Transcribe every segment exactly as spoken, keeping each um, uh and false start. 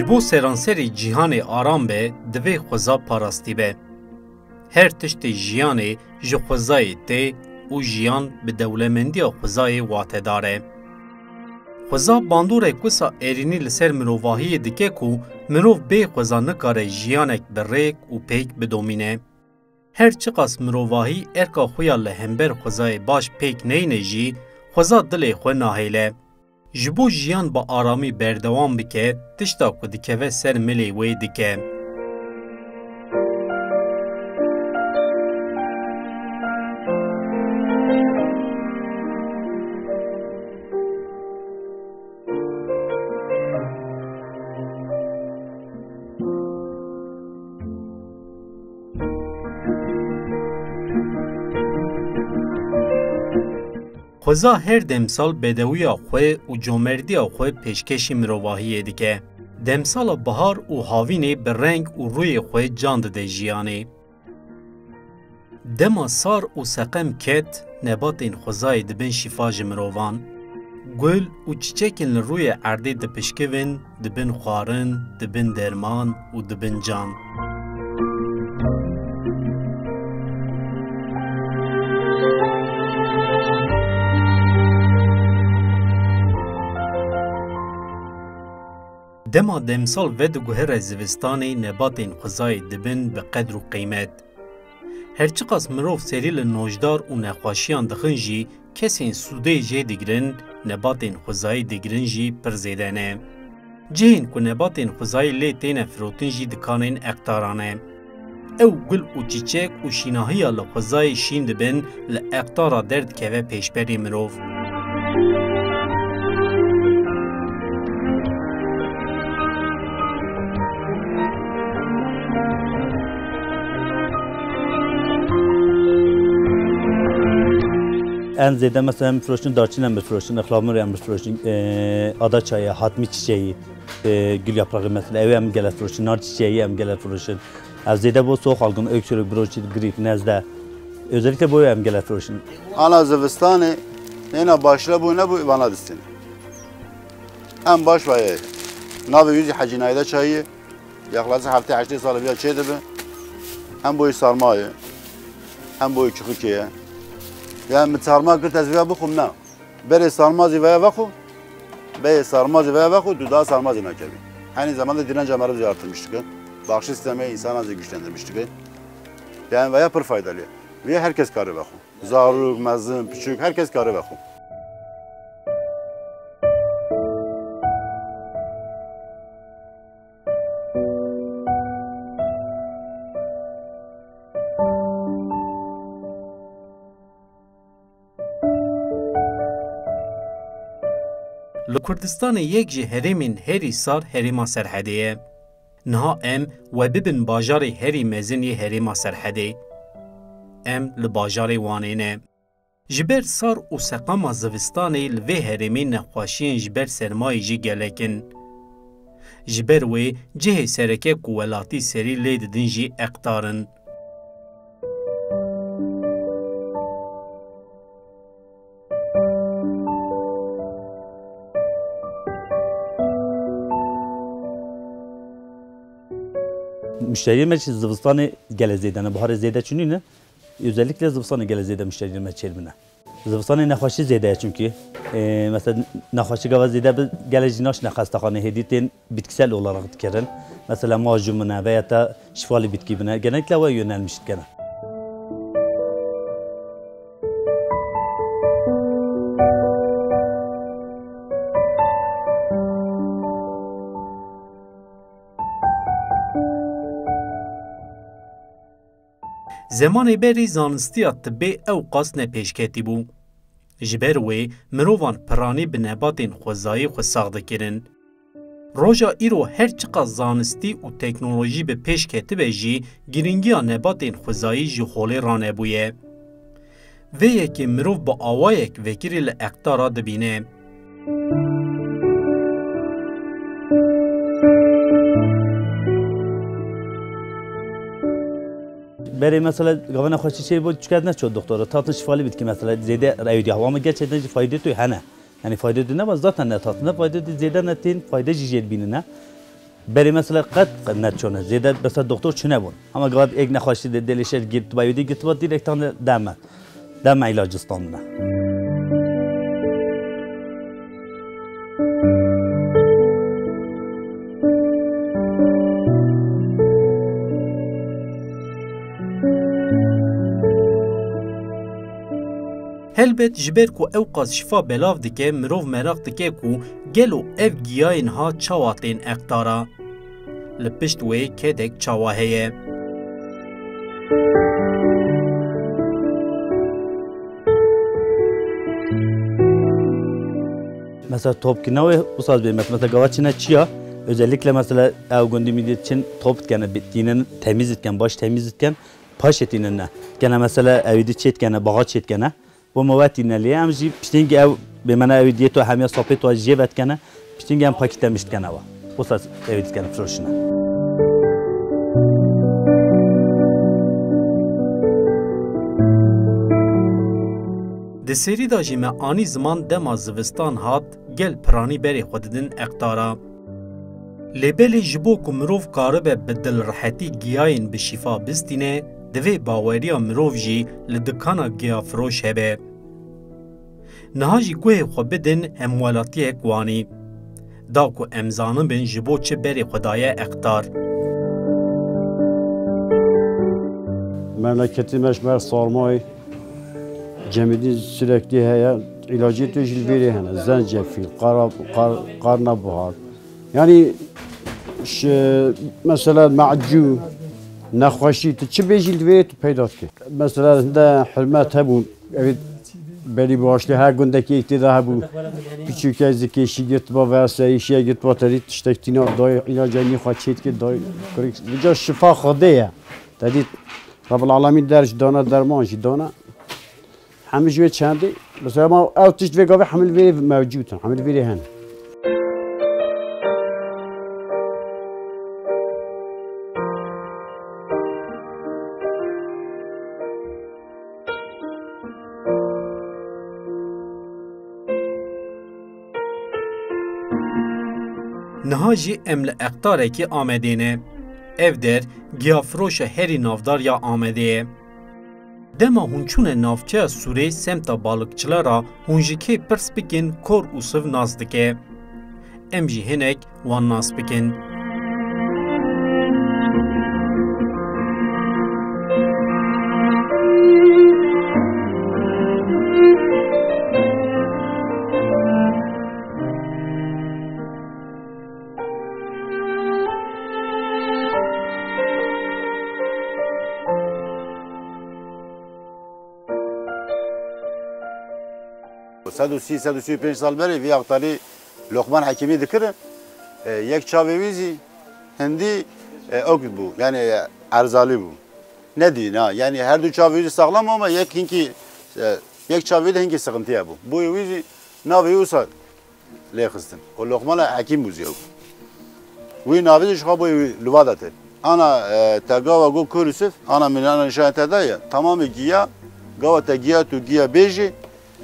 Bo seranserê cîhanê aram be, divê xweza parastî be. Her tiştê jiyanê ji xwezayê tê û jiyan bi dewlemendiya xwezayê watedar e. Xweza bandorek wisa erênî li ser mirovahiyê dike ku mirov bê xweza nikare jiyanek bi rêk û pêk bidomîne. Her çiqas mirovahî erka xwe ya li hember xwezayê baş pêk neyne jî, xweza dilê xwe nahêle. Ji bo jiyan bi aramî berdewam bike, tişta ku dikeve ser milê wê dike. Xweza her demsal bedewiya xwe û comerdiya xwe pêşkêşî mirovahiyê dike. Demsala bihar û havînê bi reng û rûyê xwe can dide jiyanê. Dema sar û seqem ket, nebatên xwezayê dibin şîfa ji mirovan. Gul û çiçekên li rûyê erdê dipişkivin, dibin xwarin, dibin derman û dibin can. Dema demsal vediguhere zivistanê, nebatên xwezayê dibin bi qedr û qîmet. Her çiqas mirov serî li nojdar û nexweşiyan dixin jî, kesên sûdê jê digirin, nebatên xwezayî digirin jî pir zêde ne. Cihên ku nebatên xwezayî lê têne firotin jî dikanên eqtaran e. Ew gul û çîçek û şînahiya li xwezayê şîn dibin, li eqtara derdikeve pêşberî mirov. En zêde mesela em firoşin darçîn em firoşin, ixlamur em firoşin, e, ada çayı, hatmi çiçeği, e, gül yaprağı mesela, ew em gele firoşin, nar çiçeği em gele firoşin. Ev zêde bo soğuk algın, öksürük, bronşit, grip, nezle. Özellikle bu em gele firoşin. Ana zivistanê nêna başle bû nebû vana distîne. Em baş vayê. Navê wî jî Hecî Naîde Çayî ye. Yaklaşık heftê heştê sal viya çê dibe. Hem boyê sarma ye, hem boyê çixikê ye. Yani min sarma girt ez viya bixwim, na. Berê sarmazî veya vexwe, beyê sarmazî veya vexwe, tu daha sarmazî nakevî. Aynı zamanda direnca meriv zî artırmış dike. Bağışıklık sistemi insana zî güçlendirmiş dike. Yani veya pir faydalı. Ve herkes kare vexwe. Zarok, mezin, piçûk, herkes kare vexwe. Li Kurdistanê yek ji herêmên herî sar herêma Serhedê ye. Niha em we bibin bajarê herî mezin yê herêma Serhedê. Em li bajarê Wanê ne. Ji ber sar û seqama zivistanê li vê herêmê nexweşiyên ji ber sermayê jî gelek in. Ji ber wê cihê sereke ku welatî serî lê didin jî eqtar in. Muşteriyê me jî zivistanê gelek zêde ne, biharê zêde çi nîne. Özellikle zivistanê gelek zêde muşteriyê me çêdibine. Zivistanê nexweşî zêde ye çünkü. Ee, mesela nexweşî gava zêde bi gelek jî naşine xestexanê, hêdî tên bitkisel olarak dikirin. Mesela macû bine veya te şifalı bitki bine. Genellikle we yönelmiş dikene. Zemanê berî zanistiya tibê ew qas ne pêşketî bû. Ji ber wê mirovan piranî bi nebatên xwezayî xwe sax dikirin. Roja îro her çiqas zanistî û teknolojî bi pêş ketibe jî, girîngiya nebatên xwezayî ji holê ranebûye. Vê yekê mirov bi awayek vekirî li eqtara dibîne. Berê mesela gavena xweşî çê bo çiket ne ço doktora. Tatın şifalı bitki mesela zêde rewîdiya hava mı gerçekten jî fayde tu hene. Yani fayde tu ne var zaten ne tatın ne fayde tu zêde ne tên fayde jî jêd bînine. Berê mesela qet neçûne, zêde mesela doktor çûnebûn. Ama gava êk nexweşî de dilê şer girtiba, ewî dî girtiba, direkt tane deme. Deme îlac standine. Helbet ji ber ku ewqas şifa belav dike, mirov meraq dike ku gelo ev giyayên ha çawa tên eqtara? Li pişt wê kedek çawa heye? Mesela topkirina wê usaz bê, mesela gava çine çiya, özellikle mesela ew gundî mîdî çin top dikene, bi-, tînin temiz diken, baş temiz diken, paşê tînin ne. Kene mesela ewî di çê dikene, baxa çê dikene. Bo me wetîne lê em jî piştîngî ew bêmene ewî diyê to hemiya sapê to jê vetkene, piştîngî em pakî temiş dikene wa. Wisa ewî dikene firoşine. Di serî de jî me anî ziman dema zivistan hat, gel piranî berê xwe didin eqtara. Lê belê ji bo ku mirov karibe bi dilrehetî giyayên bi şîfa bistîne, divê baweriya mirov jî li dikana giyafiroş hebe. Niha jî guhê xwe bidin hemwelatiyek Wanî. Da ku em zanibin ji bo çi berê xwe daye eqtar. Memleketê me ji ber sarmayê cemidîn sürekli heye. Îlacê tu jî li vêrê hene. Zencefîl, qara-, qar-, qarnabihar. Yanî, ş-, mesela, mecû, nexweşî, tu çi bêjî li vê tu peyda dikî. Mesela, hinde hurmet hebû, ev belî başlê her gundekî tê de hebû. Piçûke zikê şî girtiba verseyî, şiye girtiba terî tiştek tîna dayê îlaca nî xwe çê dikê dayê kurik. Vêca şifa Xwedê ye. Te dît, Rebbil Alemîn der jî dana, derman jî dana. Hemî ji wê çendî, mesela, ma ew tişt vê gavê hemî li vê mewcûd in, hemî li vê hene. Niha jî em li eqtarekî Amedê ne. Ev der giyafiroşa herî navdar ya Amedê ye. Dema hûn çûne navçeya Sûrê semta Balikçila ra, hûn ji kê pirs bikin, kor û siv nas dike. Em jî hinek wan nas bikin. Sed û sî, sed û sî û pênc sal berê vî aqtalî Lokman Hekîmî dikirin. E, yek çavê wî zî hindî, e, ok bû, yani, e, erzalî bû. Nedî, na, yani her du çavê wî zî saxlam ama yek hinkî, e, yek çavê wî de hinkî sıkıntıya bû. Boyê wî zî navê wî wisa lê xistin. O Lokmana Hekîm bû zî ew. Wî navê de ji xwe boyê wî li va de tê. Ana, e, te gava got Kor Yusuf, ana min ana nîşanê te daye. Tamamê giya, gava te giya tu giya bêjî,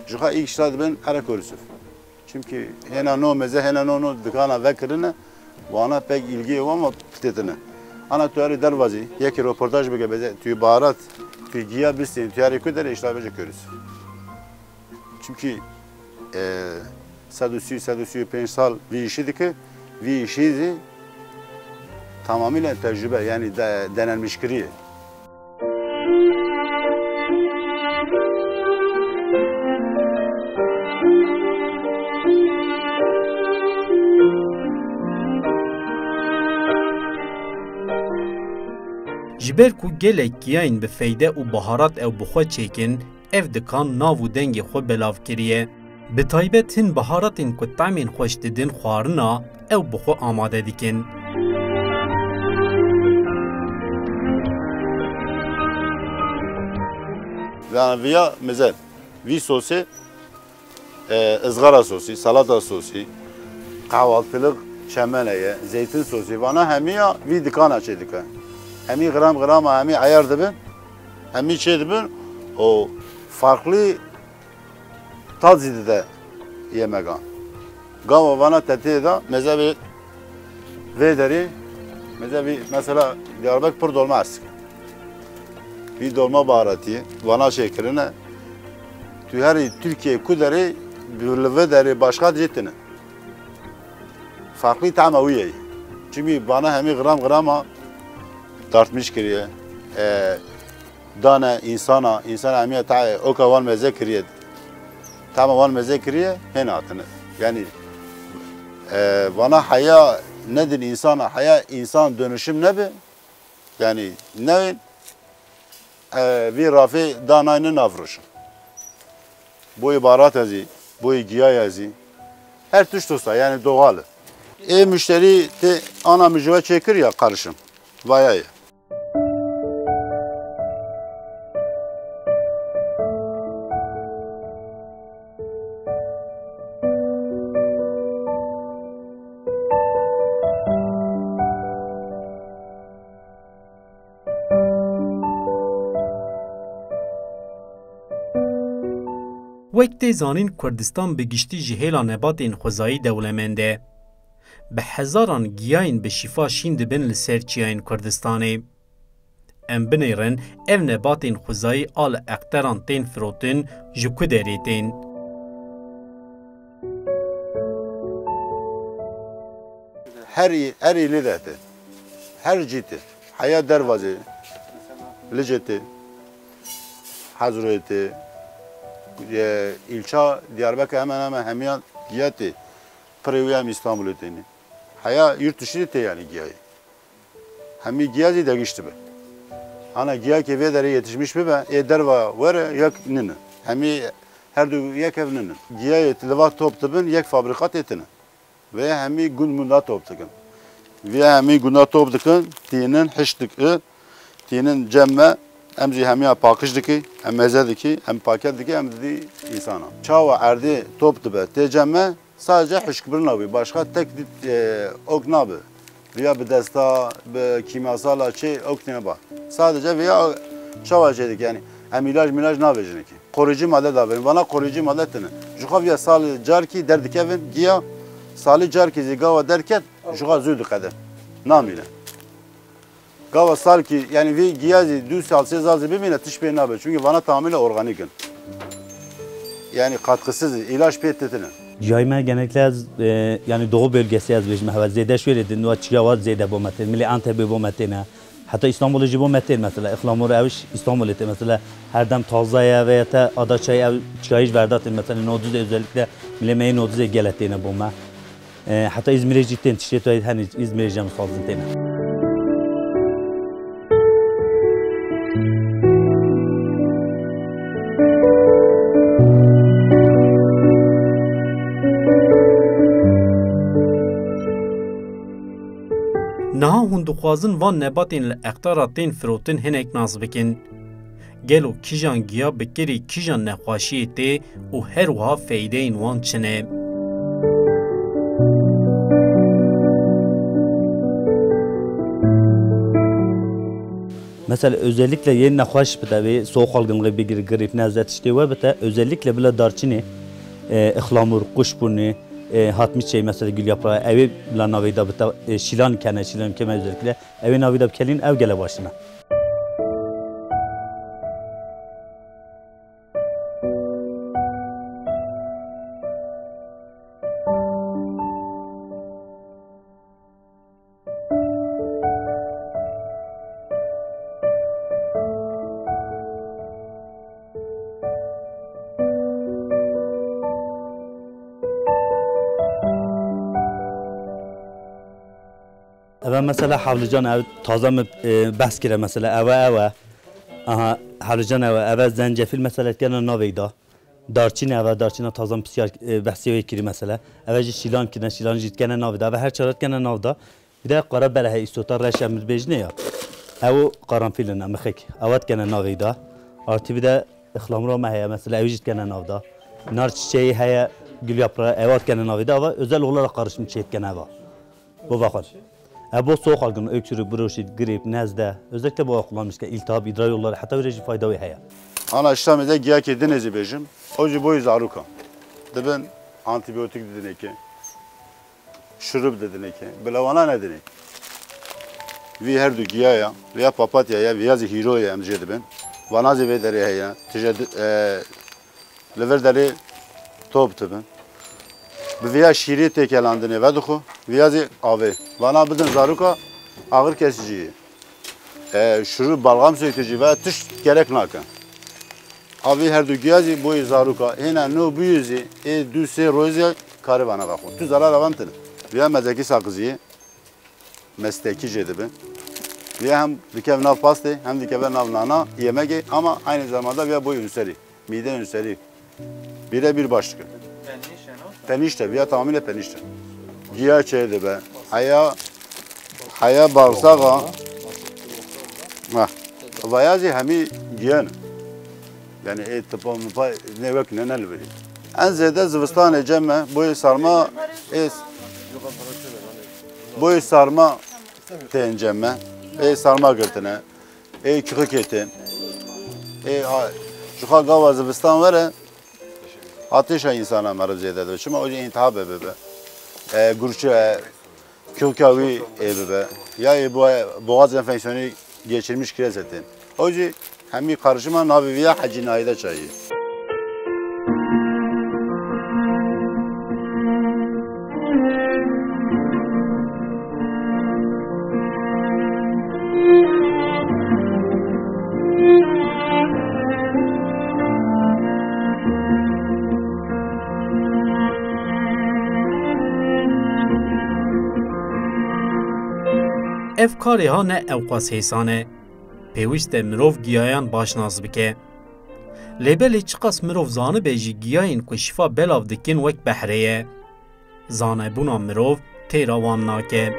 ji xwe îkişta dibin ere Kor Yusuf. Çimkî hêna no meze, hêna no no dikana vekirine, wana pek îlgiyê wan ve pitêtine. Ana tu erê derbazî, yekî roportaj bike, beze tu baharat, tu giya bistên, tu erê ku derê îşta bêje Kor Yusuf. Çimkî, e, sed û sî, sed û sî û pênc sal vî îşî dike, vî îşî zî tamamîle tecrube, yanî de-, denenmişkirî ye. Ji ber ku gelek giyayên bi feyde û baharat ew bi xwe çêkin, ev dikan nav û dengê xwe belav kiriye. Bi taybet hin baharatên ku temên xweş didin xwarina, ew bi xwe amade dikin. Vana viya meze, vî sosê, e, ızgara sosî, salata sosî, kahvaltılık çemene ye, zeytin sosî, vana hemiya vî dikana çê dike. Hemî gram grama, hemî eyar dibin, hemî çê dibin, o farklı tat zî dide yemegan. Gava vana te tê de mezebê vê derê Mesela vî, mesela Diyarbekir pir dolma esik. Vî dolma baharatî, vana çêkirine. Tu herî Tirkiye ku derê, bi li vê derê başka cê tine. Farklı tama wî ye. Çimî vana hemî gram grama tartmış kiriye. E, dane insana, insana hemiya ta oka wan meze kiriye. Tama wan meze kiriye, hên hatine. Yani, e, vana heya nedin insana, heya insan dönüşüm nebe. Yani, ne, e, vî rafê danayne navroşin. Boyê barat ezî, boyê giyay ezî. Her tişt olsa, yani doğal. E, müşteri te ana mijwe çekir ya karışım. Vaya ye. Wek tê zanîn, Kurdistan bi giştî ji hêla nebatên xwezayî dewlemend e. Bi hezaran giyayên bi şîfa şîn dibin li ser çiyayên Kurdistanê. Em binêrin, ev nebatên xwezayî a li ekteran tên firotin ji ku derê tên? Her î-, her îlî de tê. Her cî tê. Heya Dervazê, Licê tê, Hezroyê tê. E, îlça Diyarbekir hemen hemen hemiya giya tê. Pirê wî em Îstanbulê tênî. Heya yurt dışî tê yani giyayê. Hemî giya zî degiştibe. Ana giyakê vê derê yetişmiş bibe, ê derva were yek nine. Hemî her du yek ev nine. Giyayê li va top dibin, yek fabrika tê tine. Vê hemî gund munda top dikin. Vê hemî gunda top dikin, tînin hiş dik-, tînin cem me, em zî hemiya paqij dikî, em meze dikî, em paket dikî, em didî însana. Çawa erdê top dibe, tê cem me, sadece hişkbirina wî, başka tek dî, e, ok nabe. Viya bi desta, bi kîmyasala çê ok neba. Sadece viya çawa çê dike, yani em îlac mîlac navêjin ki. Koruyucu madde da verin. Vana koruyucu madde tine. Ji xwe viya salê carkî derdikevin, giya salê carkî zî gawa derket, ji xwe zû diqede. Namîne. Gava salkî, yani vê giya zî du sal, sê sal zî bimîne, tişt pê nabe. Çünkü vana tamamıyla organik in. Yani katkısız, îlaç pê titine. Cihayê me genellikle ez, e, yani doğu bölgesi ez bêjim, hewe zêde şûrê din, wa çiya wa zêde bo me tên. Milê Antepê bo me têne. Heta Îstanbulê jî bo me tên mesela. Îxlamûr ew ji Îstanbulê tê mesela. Her dem taze ye veya te Adaçayê ew çiyayê ji verda tên mesela. Noduzê özellikle milê me yê Noduzê gele têne bo me. E, heta Îzmîrê jî tên, tiştê tu hene Îzmîrê jî em sazin têne. Niha hûn dixwazin van nebatên li eqtara tên firotin hinek nas bikin. Gelo kîjan giya bi kirî kîjan nexweşiyê tê û her wiha feydeyên wan çi ne? Mesela özellikle yên nexweş bite vê soğuk algınlığı bigir, grip, nezle tiştê we bite. Özellikle bila darçinê, e, ıhlamur, kuşburnu, e, hatmi çey mesela gül yaprağı, ew ê bila navê da bite, e, şilan kene, şilan keme özellikle. Ew ê navê da bikelîn, ew gele başine. Eve mesela hevlican ev taze mi, e, behs kire mesela eve eve. Aha, hevlican eve, eve zencefil mesela kene navê da. Darçîn eve, darçîna taze mi pisyar, e, behsê wê kirî mesela. Eve jî şîlan kirine, şîlan jî dikene navê da. Eve her çarat kene nav da. Bir de qara bere he îstota reş em bêjine ya. Ew qaranfîl in, em xek. Ew dikene navê da. Artı bir de ıhlamura me heye mesela, ew jî dikene nav da. Nar çiçeği heye, gül yaprağı, ew dikene navê da. Eve özel olarak karışım çê dikene eve. Bo vexwe. E, bo soğuk algın, öksürük, bronşit, grip, nezle, özellikle bo kullanmış ke iltihap, idrar yolları, hatta öyle fayda heye. Ana işte me de giyakê dinê zî bêjim, o jî boyî zarokan. Dibin antibiyotik didinê ki, şurup didinê ki, bila wana nedinê. Vî her du giya ya, viya papatya ya, viya zî hîro ye em jê dibin. Vana zî vê derê heye. Tije di-, e, li vir derê top dibin. Bi viya şîrê têkelandinê vedixwe, viya zî avê. Vana bidin zaroka axir kesicî ye. E, şuru balgam sökücü ve tişt gerek nake. Avê her du giya zî boyê zaroka. Hêna no bûyê zî, ê du sê royê zî karê vana vexwe. Tu zelal avan tine. Viya mezekî sakizî ye. Mestekî jê dibe. Viya hem dikeve nav pastê, hem dikeve nav nana, yemekê, ama aynı zamanda viya boy ünserî, mîde ünserî. Birebir baş dikin. Penîşte, viya tamamıyla penîşte. Giya çê dibe. Heya, heya bağırsağa. Ha. Vaya zî hemî giyan. Yani e, tipa mipa ne wek ne ne li birî. En zêde zivistanê cem me, boyê sarma, ê, boyê sarma tên cem me. Ê sarma girtine. Ê kixikê tên. Ê, a, ji xwe gava zivistan were, atêşa însana meriv zêde dibe. Çima o jî întiha be bibe. E, gurçe, e, kûka wî ê bibe. Ya ê bo-, boğaz enfeksiyonî geçirmiş kireze tên. O jî hemî karışima navê vî ya Hecî Nahîde çayî. Ev karê ha ne ewqas hêsan e. Pêwîst e mirov giyayan baş nas bike. Lê belê çiqas mirov zanibe jî giyayên ku şifa belav dikin wek behrê ye. Zanebûna mirov têra wan nake.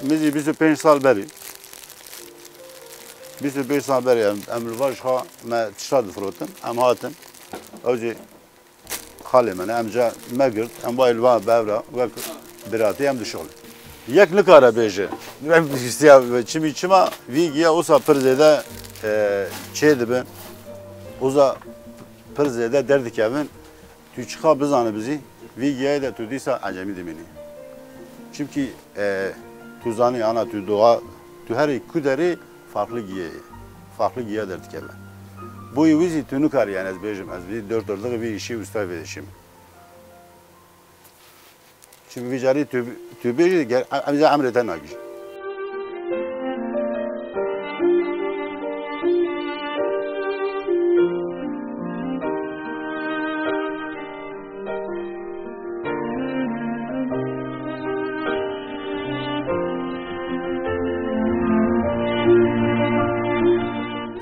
Min zî bîst û pênc sal berî. Bîst û pênc sal berê em, em li va ji xwe me tişta difirotin, em hatin. Ew jî xalê me ne, em ca me girt, em wayê li va bevra wek biratî em dişixulin. Yek nikare bêje, em gistiya çimî çima vî giya wisa pir zêde, e, çê dibin, wisa pir zêde derdikevin. Tu çiqa bizanibî zî, vî giyayê de tu dîsa ecemî dimînî. Çimkî, e, tu zanî, ana tu doğa, tu herî ku derê farklı giye ye. Farklı giya derdikeve. Boyê wî zî tu nikarî, yani ez bêjim, ez vî dört yıllık vî işî usta vê dişim. Çimkî vî carî tu, tu bêjî, ger-, em, em, emrê te nagihîjin.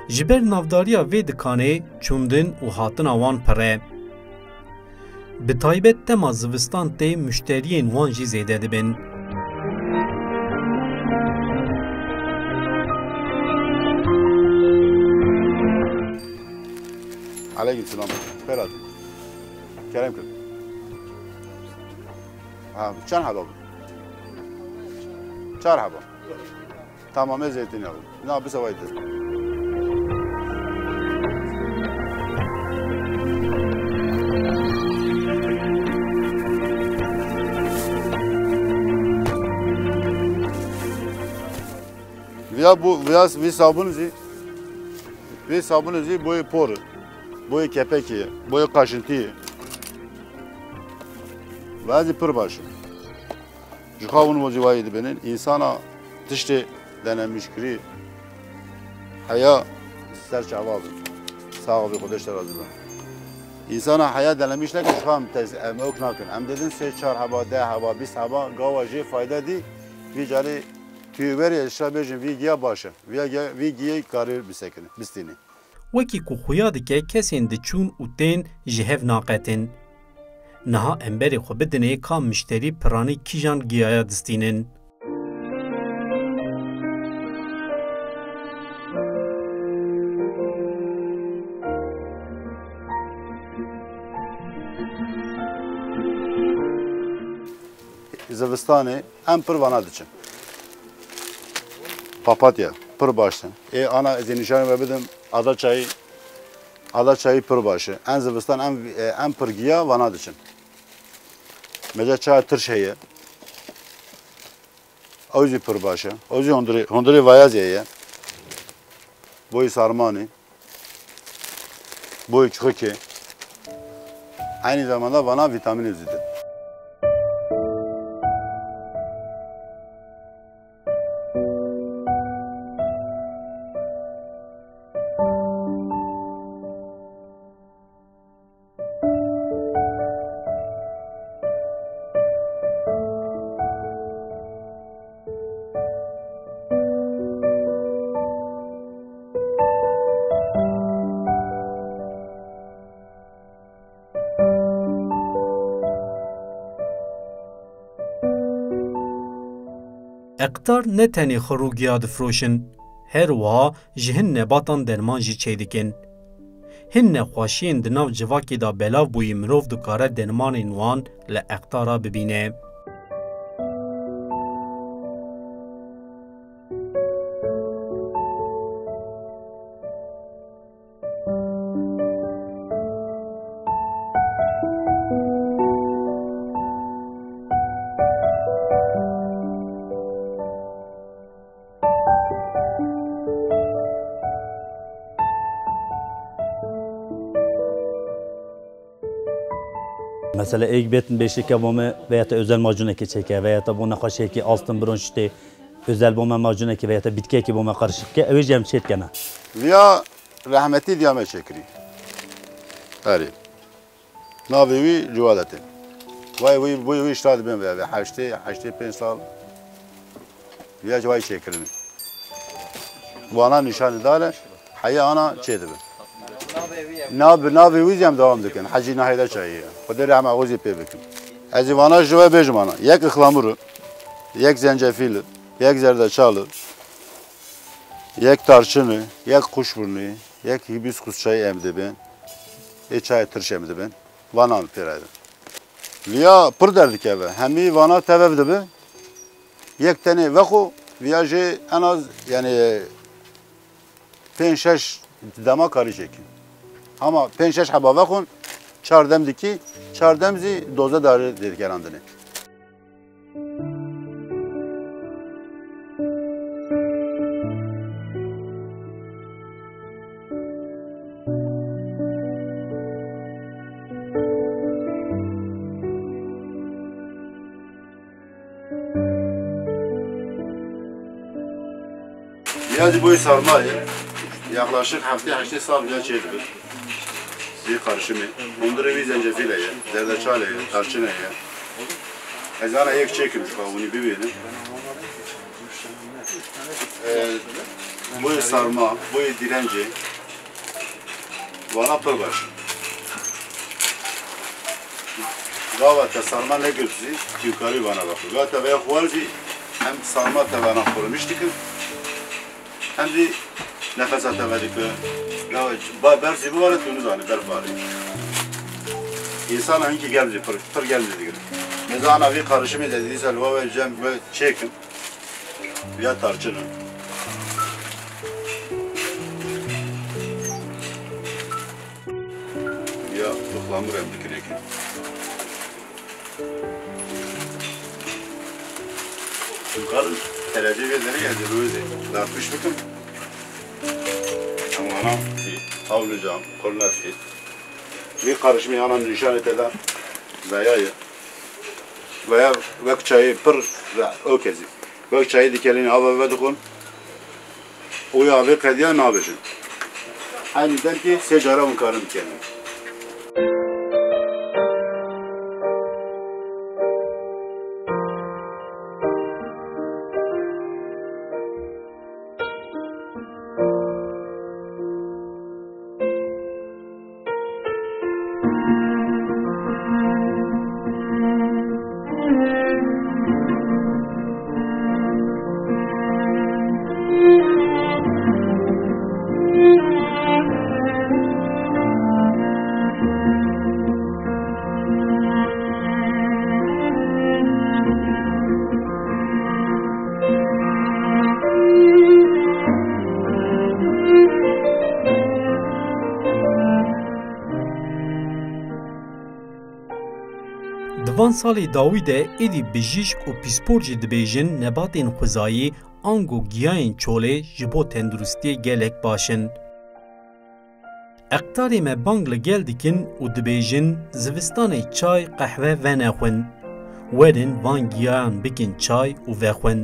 Ji ber navdariya vê dikanê çûndin û hatina wan pir e. Bi taybet dema zivistan tê, muşteriyên wan jî zêde dibin. Aleyküm selam. Xêr hatin. Kerem kir. Ha, çend heba bû? Çar heba. Tamam, ez zeytin aldım. Na, bu sefer de. Viya bu, viya, vî sabun zî, vî sabun zî boyê por, boyê kepekê, boyê kaşintiyê. Ve zî pir baş e. Ji xwe hûn wezîwayê dibînin. Însana tiştê denemişkirî heya ser çava bin. Sax bî, Xwedê ji te razî be. Însana heya denemiş neke, ji xwe em tes-, em ok nakin. Em didin sê çar heba, deh heba, bîst heba, gawa jê fayda dî. Vî carê tu yê werê ez şa bêjim, vî giya baş e. Vî giya, vî giyê karê bisekine, bistîne. Wekî ku xuya dike kesên diçûn û tên ji hev naqetin. Niha em berê xwe bidinê ka mişterî piranî kîjan giyaya distînin. Zivistanê em pir vana diçin. Papatya, pir baş e. Ê ana ez ê nîşanê we bidim, ada çayî, ada çayî pir baş e. En zivistan en, e, en pir giya vana diçin. Meca çaya tirş heye. Ew jî pir baş e. Ew jî hundirê, hundirê vaya jî heye. Boyî sarmanê. Boyî çixikê. Eynî zamanda vana vîtamînê jî didin. Eqtar ne tenê xwe rûgiya difroşin, her wiha ji hin nebatan derman jî çêdikin. Hin nexweşiyên di nav civakê de belav bûyî mirov dikare dermanên wan li Eqtara bibîne. Mesela êk bêtin beşî kevome veya te özel macunekê çêke veya te bo nexweşiyekî astım bronşitê özel bo me macunekî veya te bitkekî bo me qarışik ke, ew ê jî em çê dikene. Viya rehmetî diya me çêkirî. Erê. Navê wî Ciwadet e. Vay wî, wî, wî şira dibin ve, ve heştê, heştê pênc sal. Ya ji vay çêkirin. Wana nîşanî dare, heya ana çê dibe. Nav, navê wî jî em dewam dikin. Hecî Nahêde çayê ye. Xwedê rehma xwe jî pê bikin. Ez ê vana ji we bêjim ana. Yek ixlamur e, yek zencefîl e, yek zerdeçal e, yek tarçin e, yek quşburn e, yek hîbîskus çayê em dibin. Ê çayê tirş em dibin. Vanan pê re dibin. Viya pir derdikeve. Hemî vana tev ev dibe. Yek tenê vexwe, viya jê en az, yani, pênc şeş dema karî çêkî. Ama pênc şeş heba vexwin, çar dem dikî, çar dem zî doze darê dêdigerandinê. Viya jî boyî sarma ye. Yaklaşık heftê heştê sal viya çê dibe. Vî karışimê. Hundirê wî zencefîle ye, zerdeçalê ye, tarçine ye. Ez ana yek çêkim ji xwe hûnî bibînin. Ee, boyê sarma, boyê direncê. Vana pir baş. Gava te sarma negirt zî, tu karî vana vexwe. Gava te veya xwar zî, hem sarma te vana xurimiş dikin, hem zî nefesa te vedike. Gava ba-, berf zî bivare, tu nizane, berf barî. Însan hinkî germ zî, pir, pir germ zî digire. Nizana vî karışimê de dîsa li we ve cem ve çêkim. Ya tarçin e. Ya ıhlamur em dikinê ki. Dikarim terazî vê derê ez ê wê dartmış bikim. Em ana havlucan, kurna fî. Vî karışmê ana nîşanê te da veya ye. Veya wek çayê pir re-, o kezî. Wek çayê dikelîne ava vedixwin. Û ya vê qediya nabêjin. Eynî demkê sê cara hûn karin bikelînin. Van salê dawî de êdî bijîşk û pîspor jî dibêjin nebatên xwezayî ango giyayên çolê ji bo tenduristiyê gelek baş in. Eqtarê me bang li gel dikin û dibêjin, zivistanê çay, qehwe venexwin. Werin van giyayan bikin çay û vexwin.